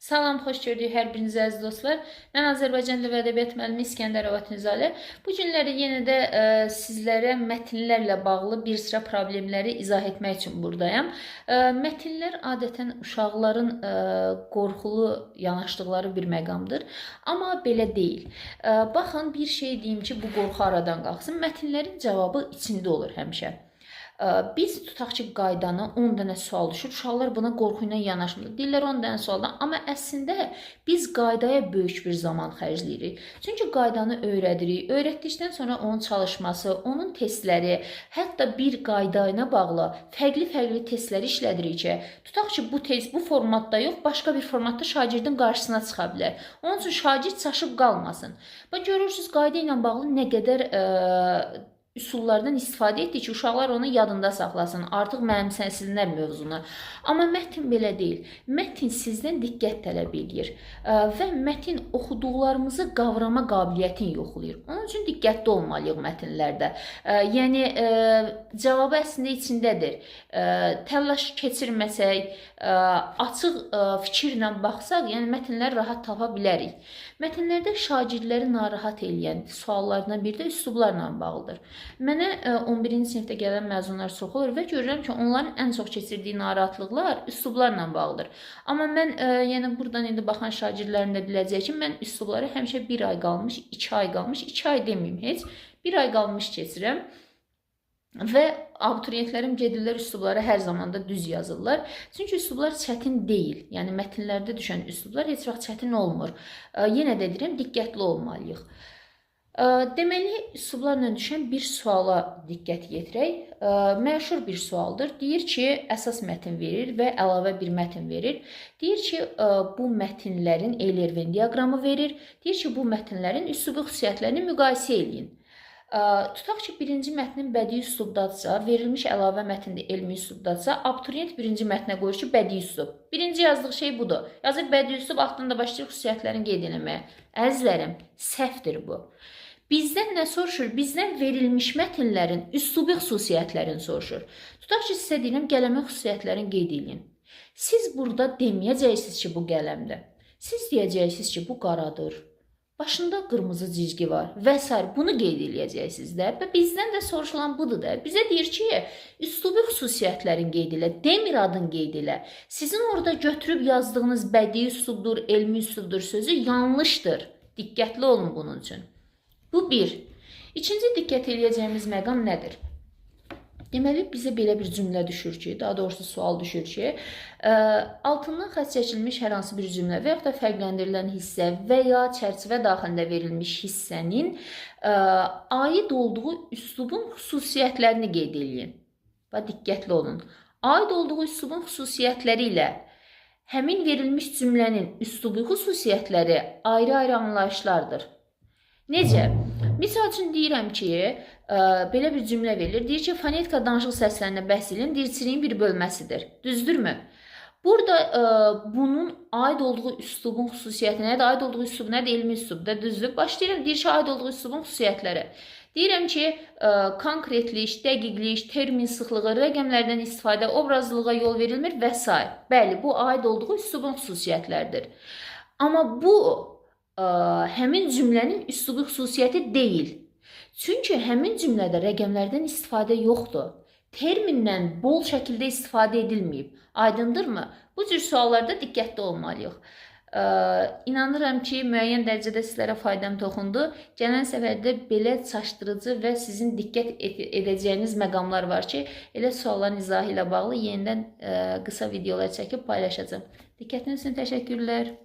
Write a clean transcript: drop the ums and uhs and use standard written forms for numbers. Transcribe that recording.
Salam, xoş gördük hər birinizi əziz dostlar. Mən Azərbaycan dili və ədəbiyyat müəllimi İskəndərova Tünzalə. Bu günləri yenə də sizlərə mətnlərlə bağlı bir sıra problemləri izah etmək üçün buradayam. Mətnlər adətən uşaqların qorxulu yanaşdıqları bir məqamdır. Amma belə deyil. Baxın, bir şey deyim ki, bu qorxu aradan qalxsın. Mətnlərin cavabı içində olur həmişə. Biz tutaq ki, qaydanı 10 dənə sual düşür. Uşaqlar buna qorxu ilə yanaşmır. Deyirlər 10 dənə sualdan, amma əslində biz qaydaya böyük bir zaman xərcləyirik. Çünki qaydanı öyrədirik. Öyrətdikdən sonra onun çalışması, onun testləri, hətta bir qayda ilə bağlı fərqli-fərqli testləri işlədirik ki, tutaq ki, bu test bu formatda yox, başqa bir formatda şagirdin qarşısına çıxa bilər. Onun üçün şagird çaşıb qalmasın. Bax görürsüz, qayda ilə bağlı nə qədər üsullardan istifadə etdik ki, uşaqlar onu yadında saxlasın, artıq mənimsəsinlər mövzunu. Amma mətn belə deyil. Mətn sizdən diqqət tələb eləyir və mətn oxuduqlarımızı qavrama qabiliyyətini yoxlayır. Onun üçün diqqətli olmalıyıq mətnlərdə. Yəni cavabı əslində içindədir. Təlaş keçirməsək, açıq fikirlə baxsaq, yəni mətnləri rahat tapa bilərik. Mətnlərdə şagirdləri narahat eləyən suallardan biri də üslublarla bağlıdır. Mənə 11-ci sinifdə gələn məzunlar çox olur və görürəm ki, onların ən çox keçirdiyi narahatlıqlar üslublarla bağlıdır. Amma mən yəni buradan indi baxan şagirdlərim də biləcək ki, mən üslubları həmişə 1 ay qalmış, 2 ay qalmış, 2 ay deməyim heç, 1 ay qalmış keçirəm. Və abituriyentlərim gedirlər üslubları hər zaman da düz yazırlar. Çünki üslublar çətin deyil. Yəni mətnlərdə düşən üslublar heç vaxt çətin olmur. Yenə də deyirəm, diqqətli olmalıyıq. Deməli, üslublarla düşən bir suala diqqət yetirək. Məşhur bir sualdır. Deyir ki, əsas mətn verir və əlavə bir mətn verir. Deyir ki, bu mətnlərin Euler-Venn diaqramı verir. Deyir ki, bu mətnlərin üslubi xüsusiyyətlərini müqayisə eləyin. Tutaq ki, birinci mətnin bədii üslubdadırsa, verilmiş əlavə mətn də elmi üslubdadırsa, abituriyent birinci mətnə qoyur ki, bədii üslub. Birinci yazdığı şey budur. Yazır bədii üslub, altdan da başlayır xüsusiyyətlərini qeyd eləməyə. Əzizlərim, səhvdir bu. Bizdən nə soruşur? Bizdən verilmiş mətnlərin üslubi xüsusiyyətlərini soruşur. Tutaq ki, sizə deyirəm, qələmin xüsusiyyətlərini qeyd eləyin. Siz burada deməyəcəksiniz ki, bu qələmdir. Siz deyəcəksiniz ki, bu qaradır. Başında qırmızı cizgi var və sair. Bunu qeyd eləyəcəksiniz də. Və bizdən də soruşulan budur da. Bizə deyir ki, üslubi xüsusiyyətlərini qeyd elə, demir adını qeyd elə. Sizin orada götürüb yazdığınız bədii üslubdur, elmi üslubdur sözü yanlışdır. Diqqətli olun bunun üçün. Bu bir. İkinci diqqət eləyəcəyimiz məqam nədir? Deməli, bizə belə bir cümlə düşür ki, daha doğrusu sual düşür ki, altından xətt çəkilmiş hər hansı bir cümlə və yaxud da fərqləndirilən hissə və ya çərçivə daxilində verilmiş hissənin aid olduğu üslubun xüsusiyyətlərini qeyd eləyin. Və diqqətli olun. Aid olduğu üslubun xüsusiyyətləri ilə həmin verilmiş cümlənin üslubi xüsusiyyətləri ayrı-ayrı anlayışlardır. Necə? Misal üçün deyirəm ki, belə bir cümlə verilir. Deyir ki, fonetika danışıq səslərinə bəhs eləyən dilçiliyin bir bölməsidir. Düzdürmü? Burada bunun aid olduğu üslubun xüsusiyyəti nədir? Aid olduğu üslub nədir? Elmi üslubdur, düzdür? Başlayıram, deyir ki, aid olduğu üslubun xüsusiyyətləri. Deyirəm ki, konkretlik, dəqiqlik, termin sıxlığı, rəqəmlərdən istifadə, obrazlılığa yol verilmir və s. Bəli, bu aid olduğu üslubun xüsusiyyətləridir. Amma bu həmin cümlənin üslubi xüsusiyyəti deyil. Çünki həmin cümlədə rəqəmlərdən istifadə yoxdur. Termindən bol şəkildə istifadə edilməyib. Aydındırmı? Bu cür suallarda diqqətli olmalıyıq. İnanıram ki, müəyyən dərəcədə sizlərə faydam toxundu. Gələn səfərdə belə çaşdırıcı və sizin diqqət edəcəyiniz məqamlar var ki, elə sualların izahı ilə bağlı yenidən qısa videolar çəkib paylaşacağam. Diqqətiniz üçün təşəkkürlər.